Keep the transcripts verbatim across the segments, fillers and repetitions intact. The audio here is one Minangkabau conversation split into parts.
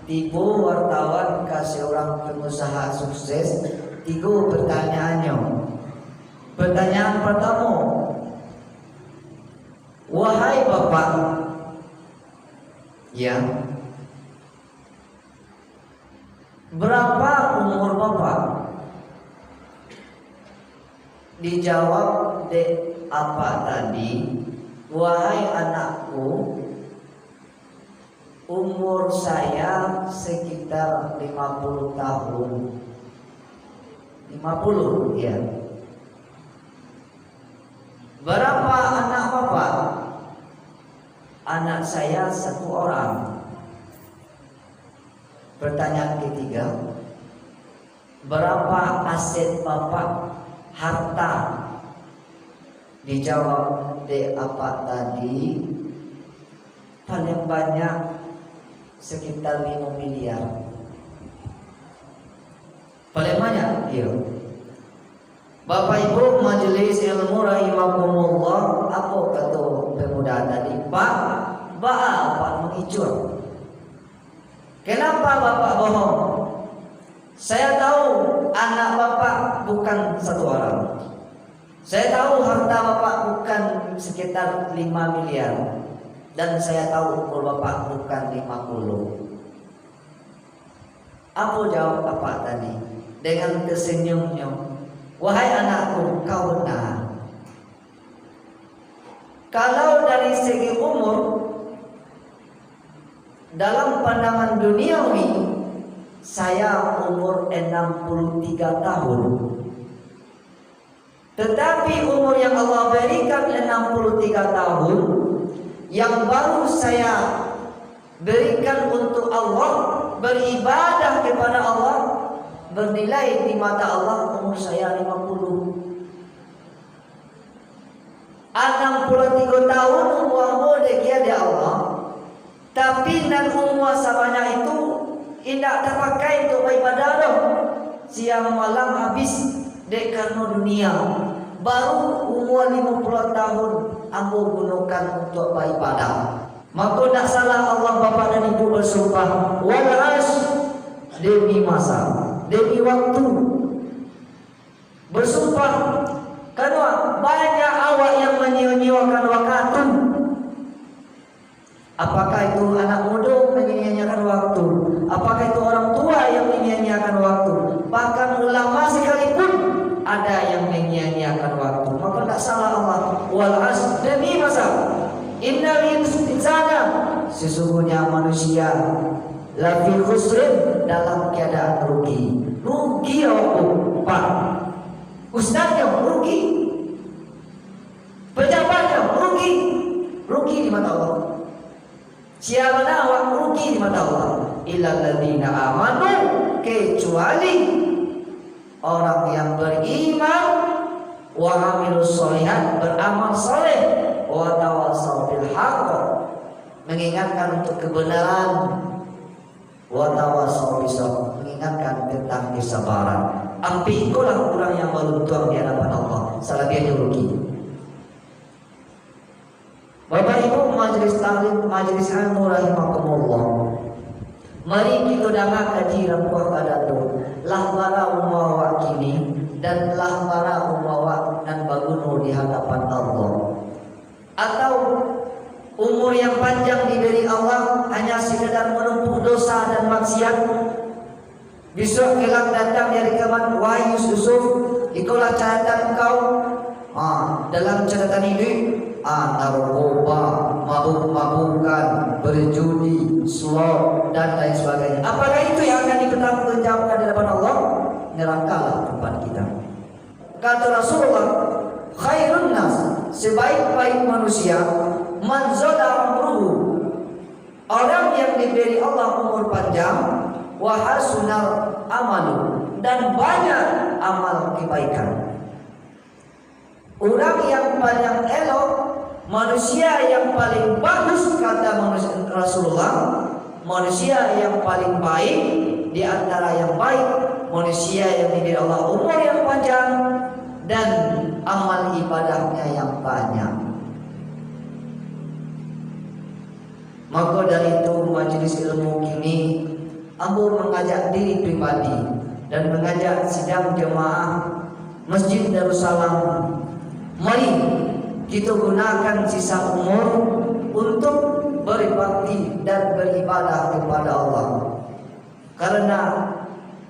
Tibo wartawan ka seorang pengusaha sukses, tigo pertanyaannyo. Pertanyaan pertamo, "Wahai Bapak, ya, berapa umur Bapak?" Dijawab dek apak tadi, "Wahai anakku, umur saya sekitar lima puluh tahun." Lima puluh, ya. "Berapa anak Bapak?" "Anak saya satu orang." Pertanyaan ketiga, "Berapa aset Bapak, harta?" Dijawab dek apak tadi, "Paling banyak sekitar limo miliar." Paling banyak, iyo. Bapak Ibu majelis ilmu rahimakumullah, apo kato pemuda tadi? "Pak, baa Pak mangicua? Kenapa Bapak bohong? Saya tahu anak Bapak bukan satu orang. Saya tahu harta Bapak bukan sekitar lima miliar. Dan saya tahu umur Bapak bukan lima puluh." Apo jawab apak tadi? Dengan tersenyumnyo, "Wahai anakku, kau benar. Kalau dari segi umur, dalam pandangan duniawi, saya umur enam puluh tiga tahun. Tetapi umur yang Allah berikan enam puluh tiga tahun, yang baru saya berikan untuk Allah, beribadah kepada Allah, bernilai di mata Allah umur saya lima puluh." Anam puluah tigo tahun umua ambo dek kia dek Allah, tapi nan umua sabanyak itu indak tapakai untuak baibadah doh. Siang malam habis dek karano dunia, baru umua limo puluah tahun ambo gunokan untuak baibadah. Mako, ndak salah Allah Bapak dan Ibu basumpah, "Wal asr," demi masa, demi waktu. Basumpah, karano banyak awak yang manyio-nyiokan wakatu. Apakah itu anak mudo manyia-nyiakan waktu? Apakah itu orang tua yang manyia-nyiakan waktu? Bahkan ulama sekalipun ada yang manyia-nyiakan waktu. Maka ndak salah Allah, "Wal asr," demi masa. "Innal ins-, insana," sesungguhnya manusia, "lafi khusrin," dalam keadaan rugi. Rugi awak tu, Pak. Ustaznyo rugi. Pejabatnyo rugi. Rugi di mata Allah. Sia bana awak rugi di mata Allah? "Illal ladzina amanu," kecuali orang yang beriman, "wa amilus sholihat," beramal saleh, "wa tawasau bil haqq," mengingatkan untuk kebenaran, "wa tawasau bis sabr," mengingatkan tentang kesabaran. Ampek ikolah urang yang baruntuang di hadapan Allah, salabiahnyo rugi. Bapak Ibu majelis taklim, majelis ilmu rahimakumullah. Mari kito danga kaji rampuah badan tu. Lah bara umua awak kini, dan lah bara umua awak nan baguno di hadapan Allah. Atau umur yang panjang diberi Allah hanya sekadar menumpuk dosa dan maksiat? Bisuak kelak datang di hari kiamat, "Wahai Yus-, Yusuf, ikolah catatan engkau." Ha, dalam catatan ini, ha, narkoba, mabuk-mabukan, berjudi, suap, dan lain sebagainya. Apakah itu yang akan dipertanggungjawabkan di hadapan Allah? Nerakalah tempat kita. Kata Rasulullah, "Khairun nas," sebaik-baik manusia, "man zada umruhu," orang yang diberi Allah umur panjang, "wa hasunal amalu," dan banyak amal kebaikan. Urang yang paling elok, manusia yang paling bagus, kata manusia, Rasulullah, manusia yang paling baik di antara yang baik, manusia yang diberi Allah umur yang panjang dan amal ibadahnya yang banyak. Maka dari itu, majelis ilmu kini Ambo mangajak diri pribadi dan mangajak sidang jamaah Masjid Darussalam, mari kito gunakan sisa umur untuk berbakti dan beribadah kepada Allah. Karena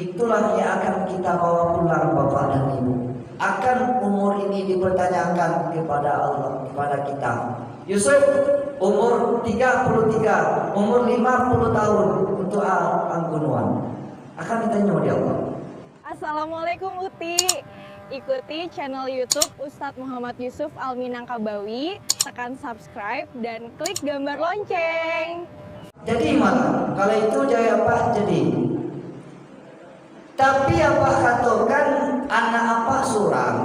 itulah yang akan kita bawa pulang, Bapak dan Ibu. Akan umur ini dipertanyakan kepada Allah, kepada kita. Yusuf, umur tiga puluh tiga, umur lima puluh tahun, untuk a-, anggunuan. Akan ditanyo di Allah. Assalamualaikum, Uti. Ikuti channel YouTube Ustadz Muhammad Yusuf Al-Minangkabawi. Tekan subscribe dan klik gambar lonceng. Jadi, malah, kalau itu jawab apak jadi. Tapi apak katokan anak apak surang.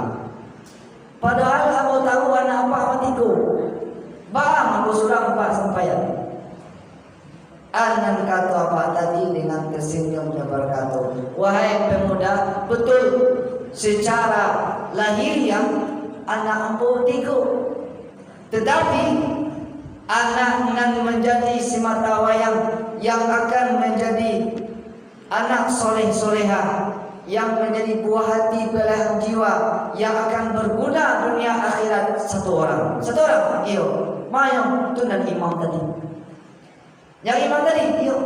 Padahal ambo tahu anak apak mati ko. Baa ambo surang apak sampaian. Nan kato apak tadi dengan tersenyum dia berkata, "Wahai pemuda, betul, secara lahiriah anak ambo tigo. Tetapi, anak nan menjadi simata wayang, yang akan menjadi anak soleh-solehah, yang menjadi buah hati belahan jiwa, yang akan berguna dunia akhirat, satu orang." Satu orang, iyo. Mayo, tu nan imam tadi. Nan imam tadi, iyo.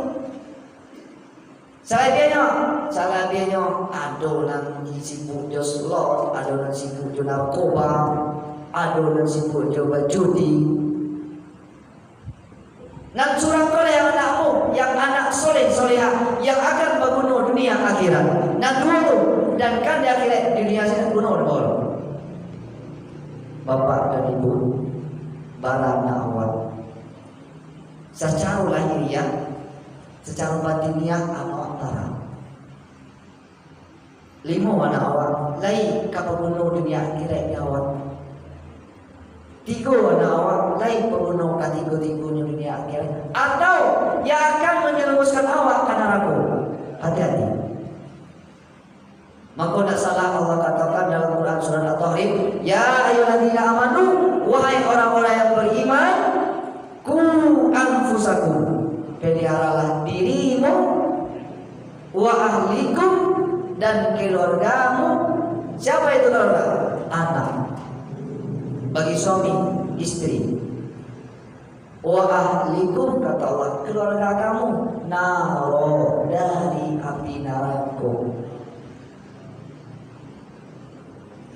Salabiahnyo, salabiahnyo, ado nan sibuk jo slot, ado nan sibuk jo narkoba, ado nan sibuk jo bajudi. Nan surang ko lah yang anakmu, yang anak soleh solehah, yang akan baguno dunia akhirat. Nan duo tu, dan kan di akhirat, di dunia siko guno dek Allah. Bapak dan Ibu, bara anak awak. Sacaro lahiriah, sacaro batiniah, anak awak tarang. Limo anak awak lai ka paguno dunia akhirat di awak. Tigo anak awak lai paguno katigo-tigonyo dunia akhirat, atau yang akan manjerumuskan awak ka narako. Hati-hati. Mako, ndak salah Allah katakan dalam Quran surat At-Tahrim, "Ya ayyuhalladzina amanu, wahai orang-orang yang beriman, qu anfusakum, peliharalah dirimu, wa ahlikum, dan keluargamu." Siapa itu keluarga? Anak. Bagi suami, istri. "Wa ahlikum," kata Allah, "keluarga kamu, naro, dari api narako."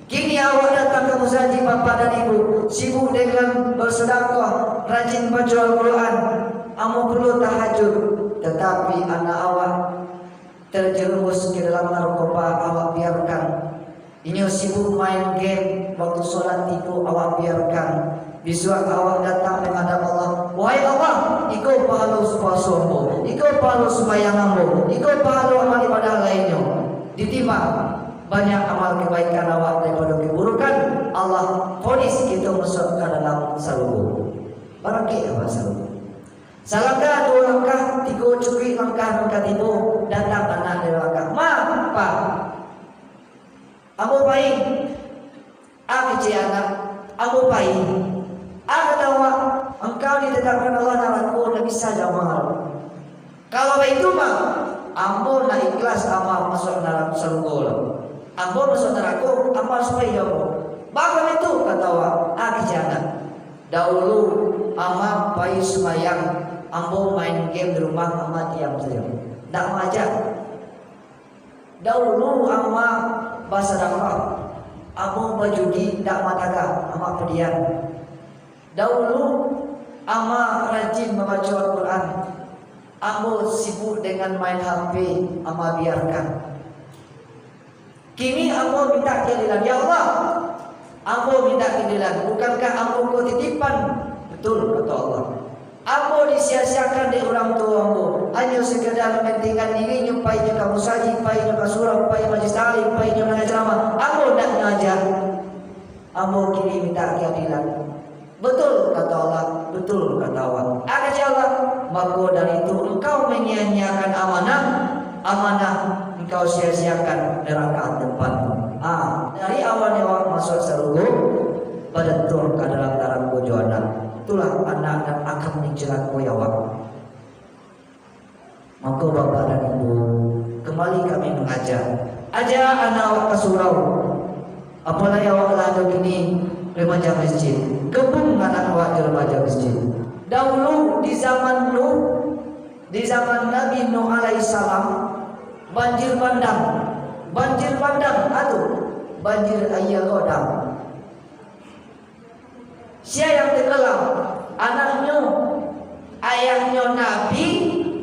Kini awak datang ka musajik, Bapak dan Ibu, sibuk dengan bersedekah, rajin baca Al-Quran, amuah pulo tahajud, tetapi anak awak terjerumus ke dalam narkoba, awak biarkan. Inyo sibuk main game, waktu solat tibo, awak biarkan. Bisuak awak datang mangadap Allah, "Wahai Allah, iko pahalo puaso ambo, iko pahalo sumbayang ambo, iko pahalo amal ibadah lainnyo." Ditimbang, banyak amal kebaikan awak daripado keburukan, Allah vonis kito masuak ka dalam sarugo. Barangkek awak sarugo. Salangkah, duo langkah, tigo cukuik langkah nan ka tibo, datang anak dari balakang. "Ma, Pa, ambo pai." "A kecek anak, ambo pai." "A," kata awak, "engkau ditetapkan Allah narako, ndak bisa jo amal. Kalau baitu mah, ambo ndak ikhlas amal masuak narako sarugo lah. Ambo masuak narako, amal supai jo ambo." "Baa kok baitu?" kata awak. "A kecek anak, dahulu ama pai sumbayang, ambo main game di rumah, ama diam sajo, ndak maajak. Dahulu ama basadakah, ambo bajudi, ndak matagah, ama padiam. Dahulu ama rajin mambaco Al-Quran, ambo sibuk dengan main H P, ama biarkan. Kini ambo minta keadilan, ya Allah, ambo minta keadilan, bukankah ambo ko titipan?" "Betul," kata Allah. "Ambo disia-siakan dek urang tuo ambo, hanyo sekadar mamantingkan dirinyo, painyo ka musajik, painyo ka surau, pai majlis taklim, painyo mangaja ceramah. Ambo ndak mangaja. Ambo kini minta keadilan." "Betul," kata Allah, "betul," kata awak. A kecek Allah, "Mako dari itu engkau manyia-nyiakan amanah, amanah engkau sia-siakan neraka tempatmu." Ah, dari awal awak masuak sarugo, badantuang ka dalam narako jo anak. Itulah anak nan akan mancilakoi awak. Mako, Bapak dan Ibu, kambali kami mangajak, ajak anak awak ka surau. Apo lai awak lah ado kini remaja masjid, gabung anak awak di remaja masjid. Dahulu di zaman Nuh, di zaman Nabi Nuh alaihissalam, banjir bandang, banjir bandang ado, banjir aia godang. Sia yang tenggelam? Anaknyo, ayahnyo nabi,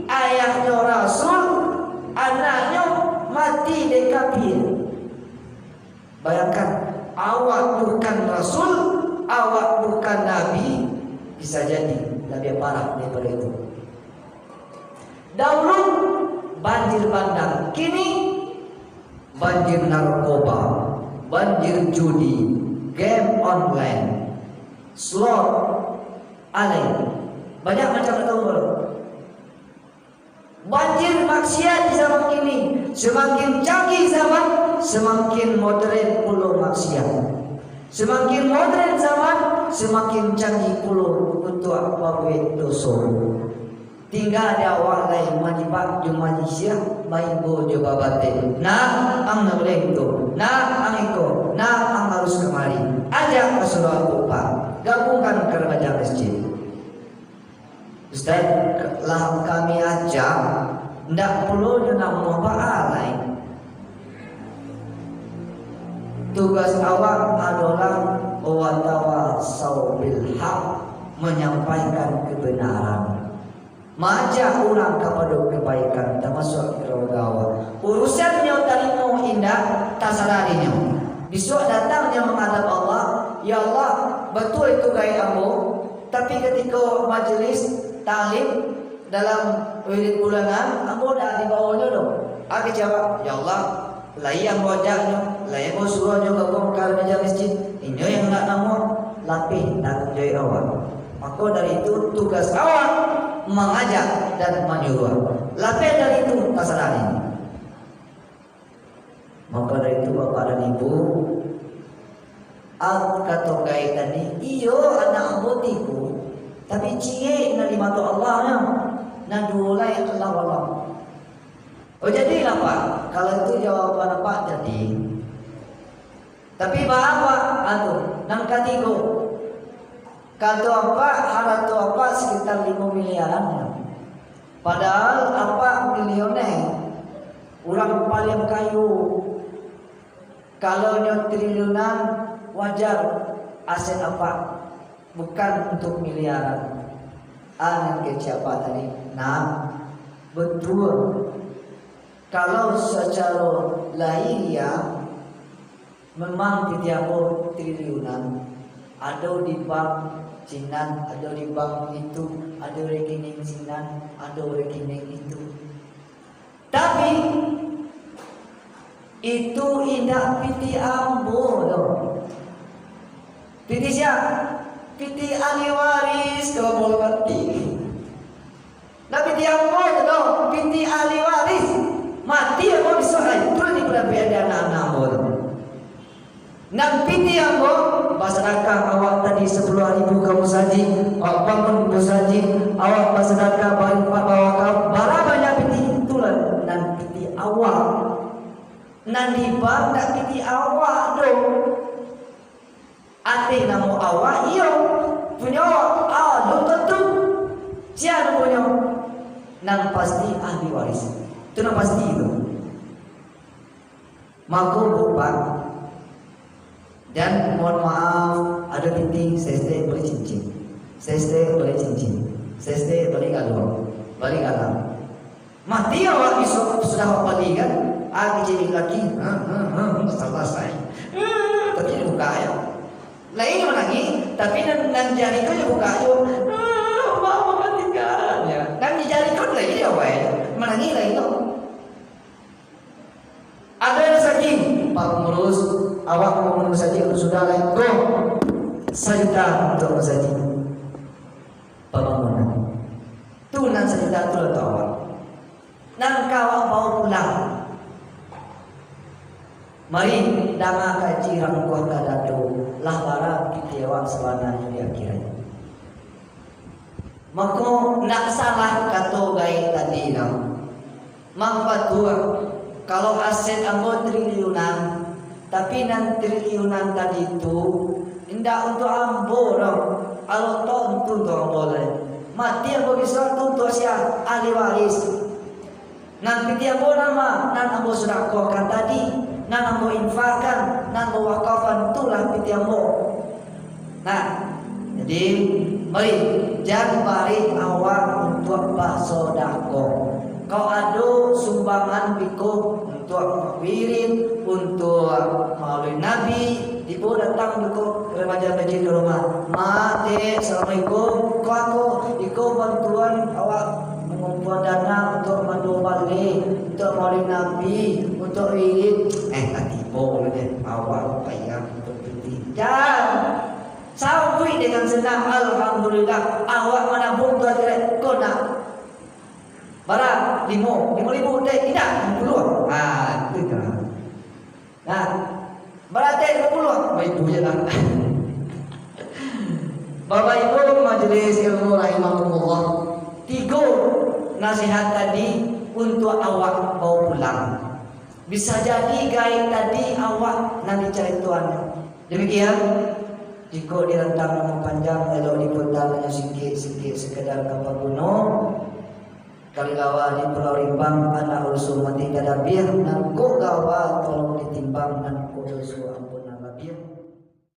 ayahnyo rasul, anaknyo mati dek kafir. Bayangkan, awak bukan rasul, awak bukan nabi, bisa jadi labiah parah daripado itu. Dahulu banjir bandang, kini banjir narkoba, banjir judi, game online, slot, alai. Banyak macam nak tahu baru. Banjir maksiat di zaman kini, semakin canggih zaman, semakin modern pulo maksiat. Semakin modern zaman, semakin canggih pulo untuak babuek doso. Tingga di awak lai malibak jo Malaysia, maibo jo babateh. Nah, ang nak boleh tu. Nah, ang iko. Nah, ang harus kamari. Ajak ka surau tu, Pak. Gabungkan ka remaja masjid. Ustaz, lah kami ajak, ndak pulo jo namuah baa lai. Tugas awak adolah watawasau bil haq, manyampaikan kebenaran. Maajak urang kapado kabaikan, tamasuak keluarga awak. Urusannyo tarimo indak, tasarah dinyo. Bisuak datang nyo mangadap Allah, "Ya Allah, batua itu gaek ambo, tapi katiko majelis taklim dalam wirid bulanan, ambo dak dibawonyo doh." Agi jawab, "Ya Allah, lai ambo ajaknyo, lai ambo suruahnyo gabung ka remaja masjid, inyo yang nak namuah, lapeh tanggung jawab awak." Mako dari itu, tugas awak mangajak dan manyuruah. Lapeh dari itu, tasarah dinyo. Mako dari itu, Bapak dan Ibu, a-, kato gaek tadi, iyo, anak ambo tigo, tapi ciek nan di mato Allah nyo, nan duo lai Allahu alam. Oh, jadilah, Pak. Kalau itu jawaban Apak, jadi. Tapi baa, Pak, anu, nan katigo? Kato Apak, harato Apak sekitar limo miliaran. Padahal Apak milioner, urang paling kayo. Kalau nyo triliunan, wajar aset Apak, bukan untuk miliaran. A, nan kecek Apak tadi. Nah, betul. Kalau sacaro lahiriah, memang pitih ambo triliunan. Ado di bank sinan, ado di bank itu, ado rekening sinan, ado rekening itu. Tapi, itu indak pitih ambo doh. Pitih sia? Pitih ahli waris, kalau mau mati. Nah, pitih ambo tu doh, pitih ahli waris. Mati ambo bisuak, ah, itu lah diparabiak dek anak-anak ambo tu. Nan pitih ambo, basadakah awak tadi sapuluah ribu ka musajik, awak bangun musajik, awak basadakah, bainfak, bawakaf, bara banyak pitih, itulah nan pitih awak. Nan di bank ndak pitih awak doh. Ateh namo awak, iyo, punyo awak, alun tantu. Sia nan punyo? Nan pasti ahli waris. Tu nan pasti tu. Mako, Bapak, dan mohon maaf, ado pitih, sesek bali cincin, sesek bali cincin, sesek bali galuang, bali galang. Mati awak bisuak sudah awak bali kan? Ah, kecek laki, ha, ha, ha, salasai. Tapi dibuka yo. Lain manangih, tapi nan, nan jari ko dibuka yo. Ah, mama tinggal. Ya. Nan jari ko lagi yo, wai. Manangih lain lo. Ado rasaki, Pak Pengurus, awak pengurus saja sudah lah. Go. Sajuta untuk masajik. Pembangunan. Tu nan sajuta tu lah tu awak. Nan ka awak bawa pulang. Mari, danga kaji rangkuah ka dado, lah bara pitih awak sabananyo di akhirat. Mako, ndak salah kato gaek tadi tu. Memang batua, kalau aset ambo triliunan, tapi nan triliunan tadi tu indak untuak ambo doh, Allah tantu untuak ambo lai. Mati ambo bisa tu untuak sia? Ahli waris. Nan pitih ambo nan ma, nan ambo sodakohkan tadi, nan ambo infakkan, nan ambo wakafkan, itulah pitih ambo. Nah, jadi, mari, jan barih awak untuak basodakoh. Kok ado sumbangan biko untuak wirid, untuak maulid Nabi, tibo datang biko remaja masjid di rumah. Mak, Dek, assalamualaikum. Ko ako, iko bantuan awak mangumpuan dana untuak manduo baleh, untuak maulid Nabi, untuak wirid. Eh, tak tibo lah deh, awak payah untuak cuti. Jan! Sabuik dengan senang, "Alhamdulillah, awak manabuang tu akhirat." Ko nak bara? Limo, limo ribu, Dek? Indak, limo puluah. Ah, itu je lah. Nah, bara, Dek? Limo puluah. Baik, itu je lah. Bapak Ibu majelis ilmu rahimakumullah, tigo nasihat tadi untuak awak bawa pulang. Bisa jadi gaek tadi awak nan dicaritoan. Demikian, jikok dirantang nan panjang, elok diputa hanyo singkik-singkik, sekedar ka paguno. Kalilawa di Pulau Rimbang, anak rusuh mati tadabiah, nan kok gawa tolong ditimbang, nan kok rusuh